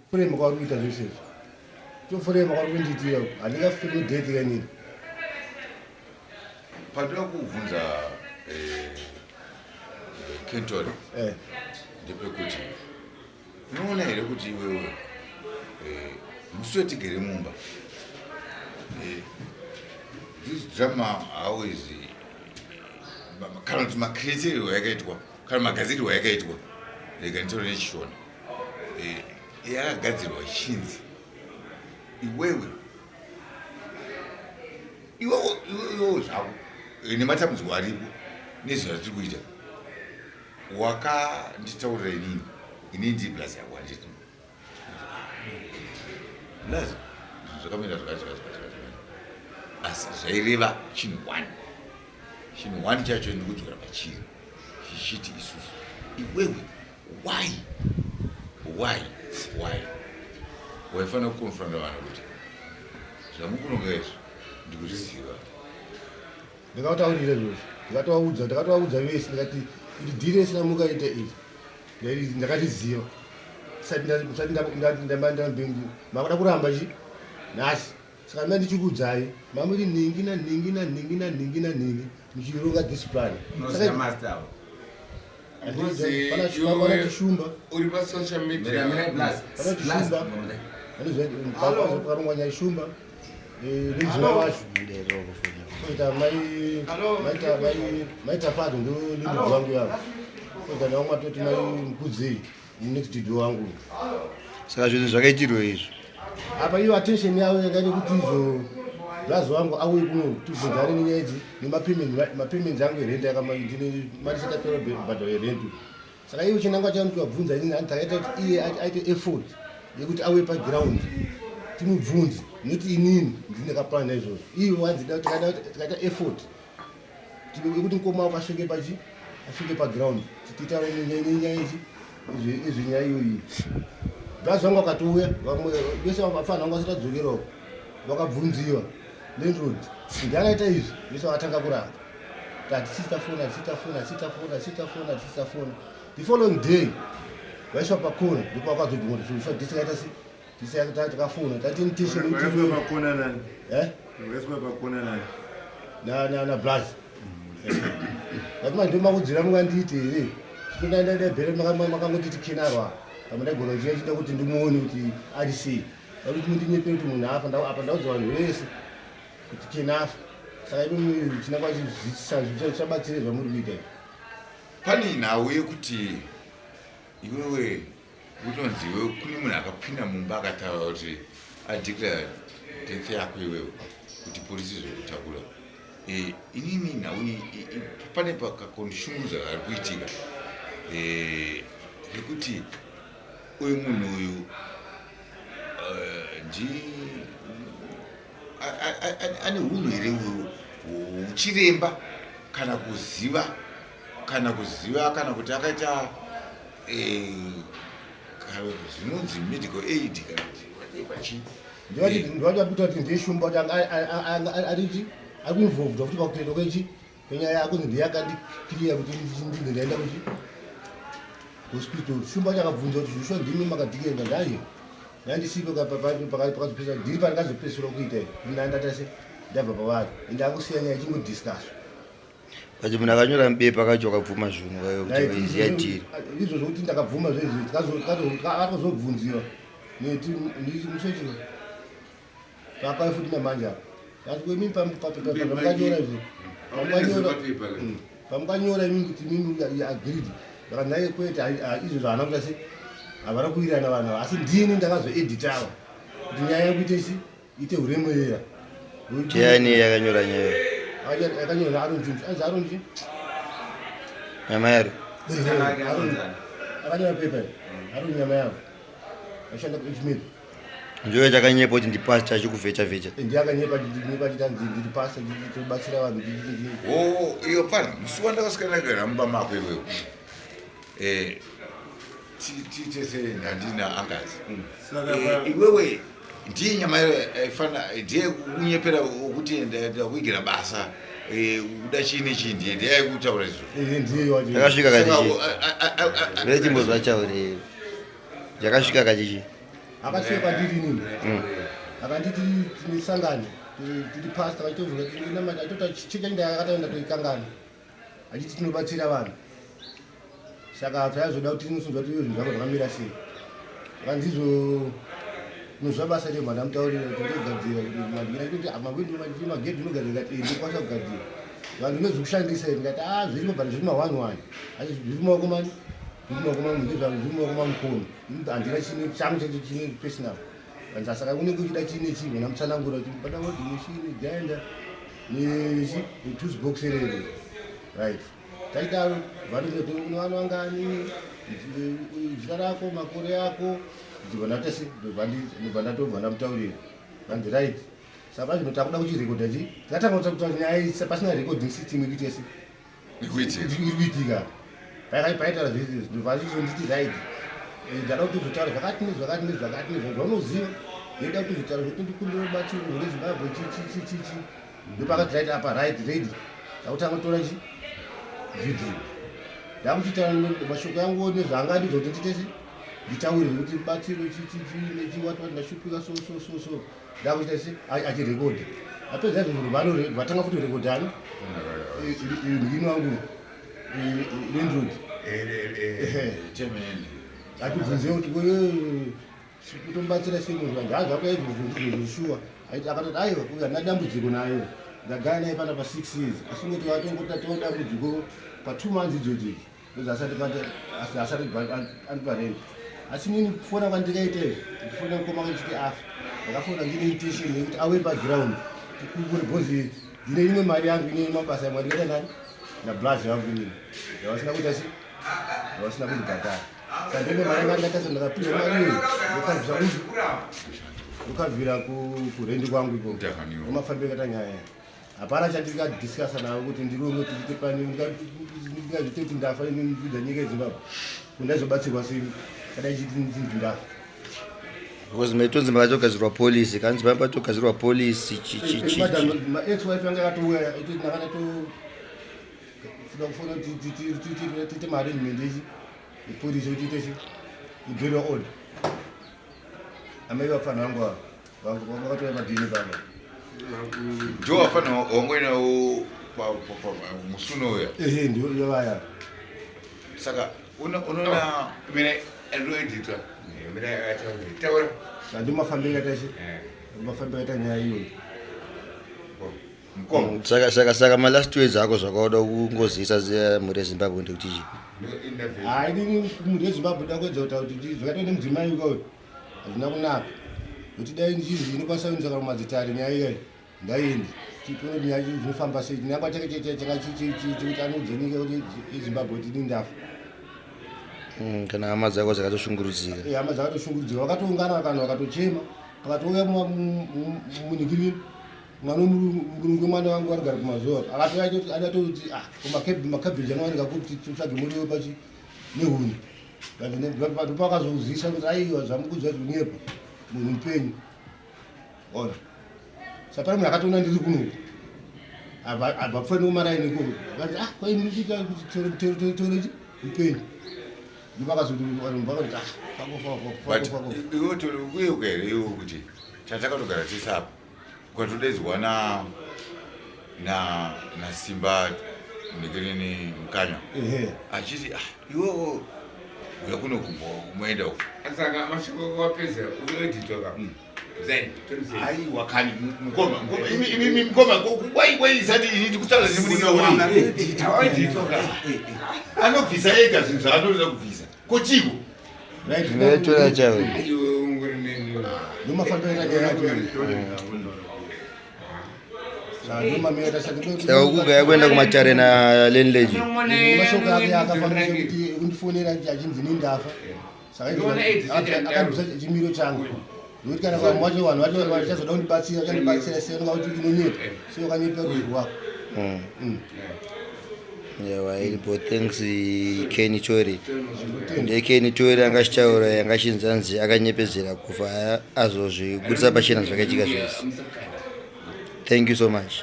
Kuframe kwauri kuita zvese izvi. Toframe kwauri kundiitira uku. Handingaframe date kanini. Pandoda kubvunza eh, Kenton Eh. ndepekuti unoona here kuti iwewe eh, musi wetigere mumba eh, this drama how is kana kuti macreatirwo yakaitwa kana magadzirwo yakaitwa rega nditaure nechishona eh, yakagadzirwa ichinzi iwewe iwewe zvako eh, nematambudziko aripo nezvatiri kuita wakanditaurira inini inini ndiri blaz yako handiti blaz zvakamira zvakati zvakati zvakati asi zvaireva chinhu one chinhu one chacho ndikudzokera pachiri chichiti isusu iwewe why why why waifanira kukonfronta vanhu kuti zvamukunonga izvi ndikuzviziva. Ndakavataurira izvozvo ndikatovaudza ndakatovaudza vese ndikati iri dhiri rese ramukaita iri ndakariziva sati makuda kuramba chi nhasi saka ndanga ndichikuudzai mamuri nhingi nanhingi nanhingi nanhingi nanhingi muchironga this plan. Unoziva master avo. Pana chishumba uri pasocial media. Pana chishumba pakarongwa nyaya shumba nemudzimai wacho koita maitafado ndo nemudzi wangu yavo koita nevamwe atoti mai mukudzei next door wangu. Saka zvinhu zvakaitirwa izvi apa iyo attention yavo yanga kuti izvo blazi wangu auye kuno tibvunzane nenyaya idzi nemapayments angu erent ndine mari sakapera bhadharo yerent. Saka ivo chinangwa changu kuvabvunza inini hanti takaita kuti iye aite effort yekuti auye paground timubvunze noti inini ndine kaplana izvozvo ivo hanzi tikaita effort yekuti mukoma wako asvike pachi asvike paground titaure nenyaya ichi izvi nyaya iyoyi. Blazi vangu vakatouya vamwe vese vafana vangu vasati vadzokerawo vakabvunziwa landlord ndiani aita izvi vese vakatanga kuramba tati sister fona sister fona sister fona sister fona sister fona. The following day vaiswa pakona ndipo vakazobvuma kuti so disikaita se tisakaita takafona tati intention yekuti Vakaiswa pakona nani? Eh? Vakaiswa pakona nani? Na na na blazi. Ndati manje ndomakudzira mungandiite here? Ndindaenda bhere makangonditi kinarwa. Pamwe ndaigona kuchiya chida kuti ndimuone kuti ari sei. Ndakuti mundinyepere kuti munhu afa apa ndaudza vanhu vese kuti kina afa. Saka imi chinangwa chichabatsire zvamuri kuita izvi. Pane nhau yekuti iwewe utonzi iwewe kune munhu akapinda mumba akataura kuti adeclare death yako iwewe kuti polisi zvekutakura. Inini nhau pane pakakondishungurudza kari kuitika yekuti uyu munhu uyu ndi ane hunhu here uchiremba kana kuziva kana kuziva kana kuti akaita zvinonzi medical aid kana kuti whatever chii. Ndivati akuita kuti ndiye shumba kuti ariti ari kuinvolved futi pakutoitwa kwechi kwenyaya yako ndiye akandikiriya kuti ndinge ndaenda kuchi hospital. Shumba wacho akabvunza kuti zvishuwa ndimi makadhikenga ndaye ndandisipo pakazopesa ndiri pandakazopesera kuita izvi ndindandatase ndabva pavari ende akusiya nyaya ichingodiscusswa. But munhu akanyora mubepa kacho akabvuma zvinhu kayo kuti vaiziya dhiri. Izvo zvokuti ndakabvuma zvezvi akazobvunziwa neti musechi pakai futi namanje apa asi kuimi pamukanyora izvi pamukanyora imi kuti imimi agreed vakanai kwete izvo zvaana kuita se havana kuwirirana vanhu ava asi ndini ndakazoeditawa kuti nyaya yekuita isi ite huremerera. Ndiani yakanyora nyaya? Yakanyora Aaron Junji. Anzi Aaron Junji. Nyama yaro. Akanyora paper. Aaron nyama yaro. Ashanda ku Ishmael. Ndiyo chakanyepa kuti ndi pastor achikuvhecha vhecha. Ndiye akanyepa ndinyepa achiti anzi ndiri pastor nditobatsira vanhu nditi. Oh, iyo pana musi wandakasvika ndagara mumba mako iwewe. Tiite sei handina angazi. Iwewe ndiye nyama aifana ndiye kunyepera kuti ndakuigira basa kuda chii nechii ndiye ndiye aikutaura izvo. Ndiye wacho. Yakasvika kachichi. Ndechimbo zvachaure. Yakasvika kachichi. Akasvika kwandiri inini. Akanditi tinisangane tiri pastor vachitovhura tinamata achitota chechi ndakataenda toikangana. Achiti tinobatsira vanhu. Saka taizoda kuti tinosunzwa kuti zvinhu zvako zvakamira sei. Zvakanzi izvo unoziva basa rei mwana mutaurira kuti ndogadzira kuti mandikira kuti mawindow magedhi unogadzira ndikati ndokwanisa kugadzira. Vanhu ndinozokushandisa ndikati ah zviripo but zviri ma one one. Asi zviri mumaoko mani zviri mumaoko mangu ndezvangu zviri mumaoko mamukoma. Handina chine changu chacho chine personal. Vanzi saka unenge uchida chine chii mwana mutsanangura kuti bada welding machine grinder nechi netools box rere. Right. Taidaro vanoti unowana vangani zita rako makore ako ndibva ndatese ndobva ndatobva ndamutaurira vanzi right saka pazvino takuda kuchirekodha chi takatanga kutaura nyaya iyi pasina recording system ikuti yese iri kuitika paitaura zvese ndobva achizonditi right ndada kuti uzotaura zvakati nezvakati nezvakati nezvakati zvaunoziva ndoda kuti uzotaura zvekuti ndikumbire rubatsiro rwezimbabwe chichichichichi ndopakati right apa right ready takutanga kutora chi video ndakuchitaura mashoko yangu nezvaanga andiudza kuti nditese nditaure zvekuti rubatsiro chichichi nechiwati wati ndashupika so so so so ndakuchita se achirekodha apedza izvozvo vatanga futi kurekodhani ndini wangu landlord atibvunze kuti Kutomubatsira sei munhu kanje hazvako izvozvo ndizvozvo shuwa akatoti aiwa uyu handina dambudziko nayo ndagara naye pana pa six years asi ngoti watongoti atoo dambudziko pa 2 months idzodzo idzi ndozi asati andipa rent asi nini kufona kwandikaita izvi ndifona mukoma kachiti afa ndakafona ndine intention yekuti auye paground tikukure bhozi ndine imwe mari yangu ine mabasa yamwe andikaita nani nablaz yangu inini yavasina kuita se yavasina kundibhadhara Sandenge mari yanga ndakaita ndakapiwa mari iyo ndokabvisa kuzi ndokabvira kurendi kwangu iko ndimafambiro kaita nyaya hapana chandingadiscussa navo kuti ndironge kuti ndiite pani ndingazviite kuti ndafa ndidza nyika yezimbabwe kuti ndaizobatsirwa sei kadai chiti ndinzi ndafa because maitonzi makatogadzirwa policy kanzi panga patogadzirwa policy chichichi maex wife yanga yakatouya itoti ndakanato fuda kufona kuti tiite maarrangement ichi ipurisa kuti ite ibhero order amai vapfanha vangu ava vakatora madini baba ndio vapfanha wangoinawo musuno uya ehe ndio vaya saka unoona mina ndoedita mina taura sandi mafambiro akaita chi mafambiro akaita nyaya iyoyo Mukoma. Saka saka saka ma last words ako zvakauda kungozivisa mhuri yeZimbabwe ndekuti chii? Hayi ini mhuri yeZimbabwe ndoda kuedza kutaura kuti zvakaitwa nemudzimai uko hazvina kunaka. Kuti dai ndichizi inokwanisa kuendesa kana kumadzitare nyaya iyoyo ndaienda. Tione kuti nyaya zvinofamba sei. Chinangwa chake changa chekuti anoudza nyika kuti yeZimbabwe kuti ini ndafa. Kana hama dzako dzakatoshungurudzika. Eh, hama dzakatoshungurudzika. Vakatoungana vanhu vakatochema. Pakatouya munhikiriri mwana murungu mwana wangu anogara kumazuva akatoti akatoti ah kumakabheji anowanika kuti titsvage muriwo pachi nehuni ndopakazozivisa kuti aiwa zvamukudza kuti kunyepa munhu mupenyu ona saka pane munhu akatoona ndiri kunoku abva pfuwa nekumaraini ikoko vati ah kwaimikuita kuti tore mupenyu ndopakazoti vanhu vakati ah fako fako fako fako iwe tori kuyeuka here iwe kuti tatakatogara tese apa ukatodaidzwa na na nasimba nekenene mukanya achiti ah iwewo uya kuno kumoenda uko saka mashoko wapedza unoeditoka then aiwa kani mukoma imi mukoma wai wai isati ini ndikutaura nemuninga uri anobvisa ega zvinhu zvaanoda kubvisa ko chiko Tora chavo. Saka kuga yakuenda kumatare na landlady. Mashoko ake akafambisa kuti kundifonera achinzi ini ndafa. Saka akandibvisa chimiro changu. Nokuti kana vamwe vacho vanhu vacho vachazoda kundibatsira vachandibatsira sei unonga kuti inonyepa sei wakanyepa rudzi rwako. Yawa iripo thanks Kenny Tori. NdeKenny Tori anga achitaura yanga achinzi anzi akanyepedzera kufa azozvibudisa pachena zvakaitika zvese. Thank you so much.